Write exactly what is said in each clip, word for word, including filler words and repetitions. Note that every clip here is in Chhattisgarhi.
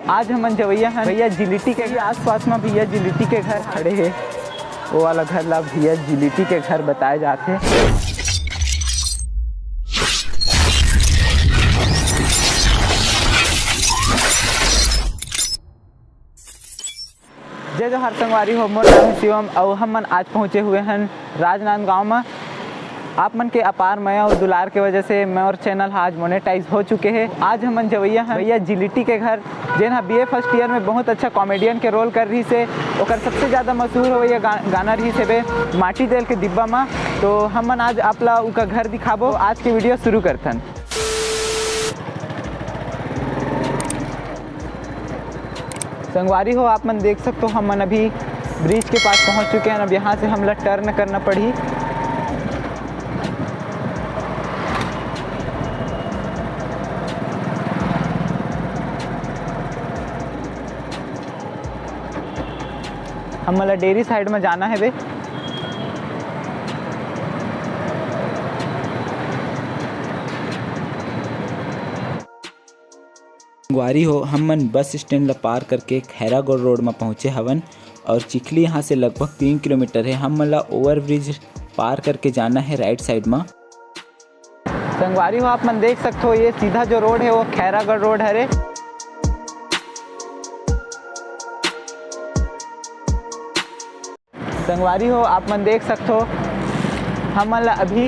आज हमन जवइया हन भैया जिलिटी के आसपास में, भैया जिलिटी के घर खड़े हे। वो वाला घर ला भैया जिलिटी के घर बताए जाथे। जय जोहार संगवारी हो, मोर नाम हे शिवम अउ हमन आज पहुँचे हुए हन राजनांदगांव में। आप मन के अपार मया अउ दुलार के वजह से मोर चैनल हा आज मोनेटाइज हो चुके हे। आज हमन जवइया हन भैया जिलिटी के घर, जेन हा बीए फर्स्ट ईयर में बहुत अच्छा कॉमेडियन के रोल कर रहिस हे। ओकर सबसे ज़्यादा मशहूर होवइया गा-, गाना रहिस हे बे माटी तेल के डिब्बा मा। तो हमन आज आप ला उका घर दिखाबो। आज के वीडियो शुरू करथन। संगवारी हो, आप मन देख सकथो, हमन अभी ब्रिज के पास पहुंच चुके हैं। अब यहाँ से हमला टर्न करना पड़ही। हमन ला डेरी साइड में जाना हे बे। संगवारी हो, हमन बस स्टैंड ला पार करके खैरागढ़ रोड म पहुँचे हवन और चिखली यहाँ से लगभग तीन किलोमीटर हे। हमन ला ओवरब्रिज पार करके जाना हे राइट साइड म। संगवारी हो, आप मन देख सकथो, ये सीधा जो रोड हे, वो खैरागढ़ रोड हरे। संगवारी हो, आप मन देख सकथो, हमन ला अभी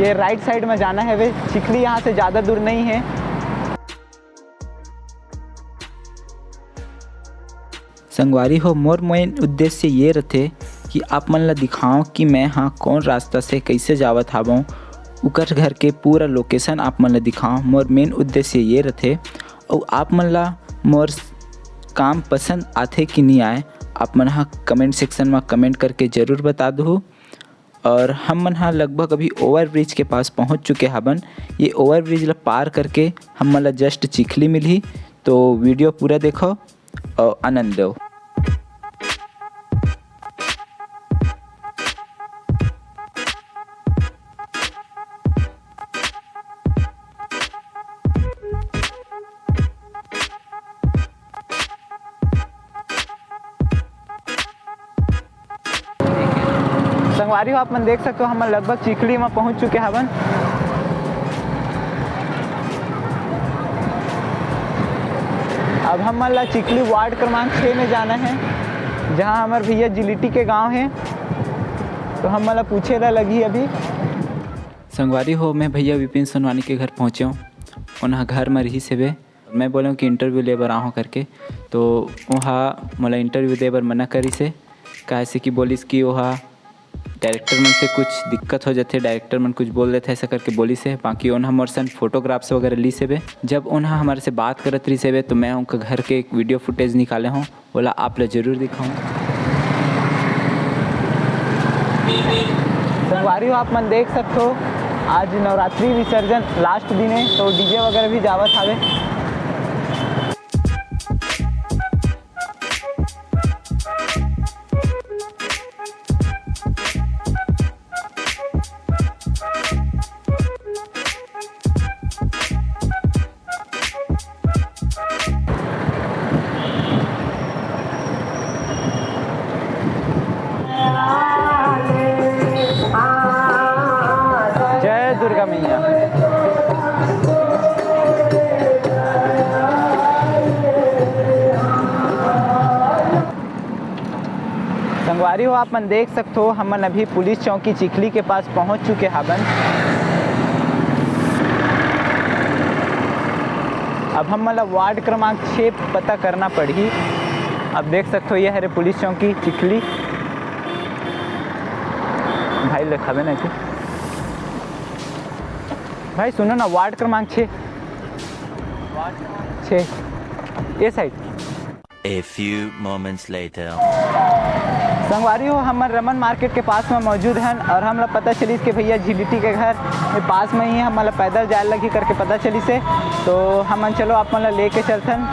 ये राइट साइड में जाना हे। वे चिखली यहाँ से ज़्यादा दूर नहीं है। संगवारी हो, मोर मेन उद्देश्य ये रथे कि आप मन ला दिखाओं कि मैं हाँ कौन रास्ता से कैसे जावत हावों, उकर घर के पूरा लोकेशन आप मन ला दिखाओं। मोर मेन उद्देश्य ये रथे। अउ आप मन ला मोर काम पसंद आथे कि नहीं आए, आप मन हा कमेंट सेक्शन में कमेंट करके ज़रूर बता दहू। और हम मन हा लगभग अभी ओवरब्रिज के पास पहुंच चुके हाबन। ये ओवरब्रिज ला पार करके हम मन ला जस्ट चिखली मिलही, तो वीडियो पूरा देखो और आनंद लो। संगवारी हो, आप मन देख सकते हो, हमन लगभग चिखली में पहुंच चुके हवन। अब हमन ला चिखली वार्ड क्रमांक छः में जाना है, जहां हमर भैया जिलिटी के गांव है। तो हमन ला पूछे ला लगही अभी। संगवारी हो, मैं भैया विपिन सोनवानी के घर पहुँचे हूँ। ओनहा घर में रहिस हेबे। मैं बोले हूँ कि इंटरव्यू ले बर आहूँ करके, तो ओहा मोला इंटरव्यू दे बर मना करिस हे, काहे से कि बोलिस कि ओहा डायरेक्टर मन से कुछ दिक्कत हो जाथे, डायरेक्टर मन कुछ बोल देथे, ऐसा करके बोलिस हे। बाकी ओनहा मोर सन फोटोग्राफ्स वगैरह लिस हेबे। जब ओनहा हमर से बात करत रहिस हेबे, तो मैं उनका घर के एक वीडियो फुटेज निकाले हूँ, ओला आप ला जरूर दिखाऊं। संगवारी हो, आप मन देख सकथो, आज नवरात्रि विसर्जन लास्ट दिन है, तो डीजे वगैरह भी जावत हावे। जय दुर्गा मैया। संगवारी हो, आप मन देख सकथो, हमन अभी पुलिस चौकी चिखली के पास पहुंच चुके हाबन। अब हमन ला वार्ड क्रमांक छः पता करना पड़ही। अब देख सकथो, ये हरे पुलिस चौकी चिखली। भाई, लिखावे ना कि भाई, सुनो ना, वार्ड क्रमांक छः, छः, ये side. A few moments later. संगवारी हो, हमन रमन मार्केट के पास में मौजूद हन और हमला पता चलिस कि भैया झिलिटी के घर में पास में ही, हमन ला पैदल जाए लगही करके पता चलिस हे। तो हमन चलो आप मन ला लेके चलथन।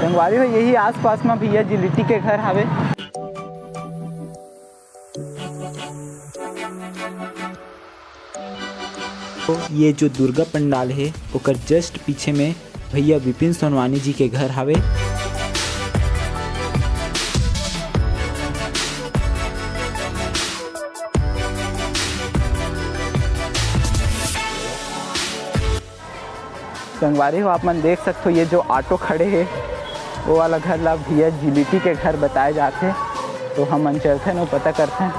संगवारी हो, यही आसपास में भैया झिलिटी के घर हावे। तो ये जो दुर्गा पंडाल हे, ओकर just पीछे में भैया विपिन सोनवानी जी के घर हावे। संगवारी हो, आप मन देख सकथो, ये जो ऑटो खड़े हे, वो वाला घर ला भैया जिलिटी के घर बताए जाथे। तो हमन चलथन, वो पता करथन।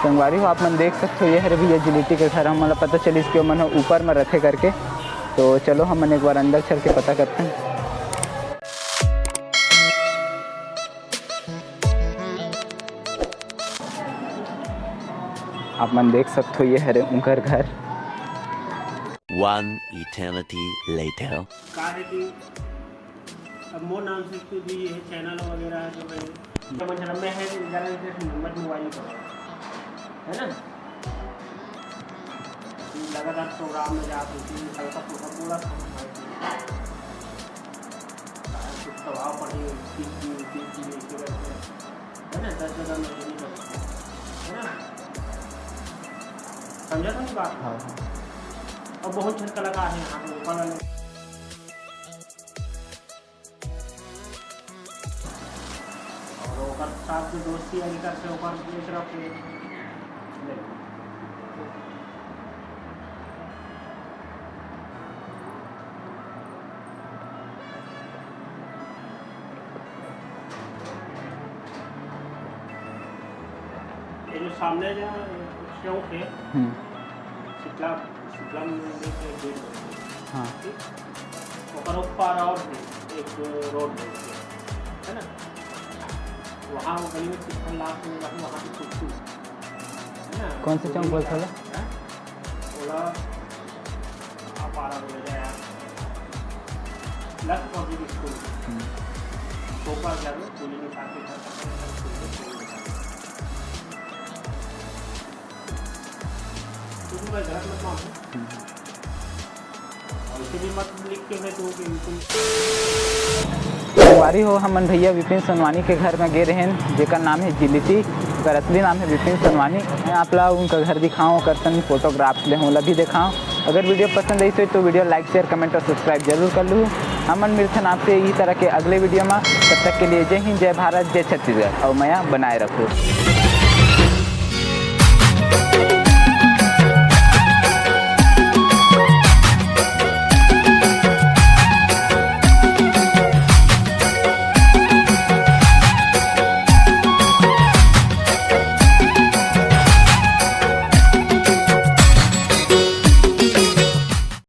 संगवारी हो, आप मन देख सकथो, ये हरे भैया जिलिटी के घर। हमन ला पता चलिस कि ओमन ह ऊपर म रथे करके। तो चलो, हमन एक बार अंदर चल के पता करथन। आप मन देख सकथो, ये हरे उनकर घर। One eternity later. का है कि अब मोर नाम से तो भी ये चैनल वगैरह जो है, समझ रहा मैं है, ज़्यादा interest नंबर मोबाइल पर है, है ना? लगातार प्रोग्राम में जात होती है, हल्का फुल्का बोला था, कुछ दबाव पड़ी, तीस दिन, तीस दिन, इसके वजह से, है ना, दस जगह में नहीं कर सकते, है ना? समझा था मेरी बात? हाँ। और बहुत झन कलाकार हैं यहाँ पे, ऊपर वाले। और ओकर साथ जो दोस्ती यारी करथे, ओकर एक तरफ से ले। ये जो सामने जो चौक है, हम्म। शीतला, शीतला मंदिर के गेट बने। हाँ। ठीक? ओकर ऊपर और है एक रोड है, है ना? वहाँ वो गली में चिकन लास्ट में जाके वहाँ पे कुछ है ना? कौन से चौक बोलत हला? हैं? ओला आप आ रहा बोले जाए यार। लक्ष्य पब्लिक स्कूल। हम्म। चौक पर जाके पूरी निकाल के घर तक है, स्कूल में पूरी निकाल के। क्योंकि मैं गलत मत मानो। हम्म। और इसे भी मत लिख के मैं तो कि तुम संगवारी हो, हमन भैया विपिन सोनवानी के घर में गे रहेन, जेकर नाम है जिलिटी, ओकर असली नाम है विपिन सोनवानी। मैं आप ला उनका घर दिखाऊं, ओकर संग फोटोग्राफ्स ले ओला भी दिखाऊं। अगर वीडियो पसंद आई तो वीडियो like, share, comment और subscribe जरूर कर लूँ। हमन मिलथन आपसे इही तरह के अगले वीडियो में। तब तक के लिए जय हिंद, जय भारत, जय छत्तीसगढ़ और मया बनाए रखो।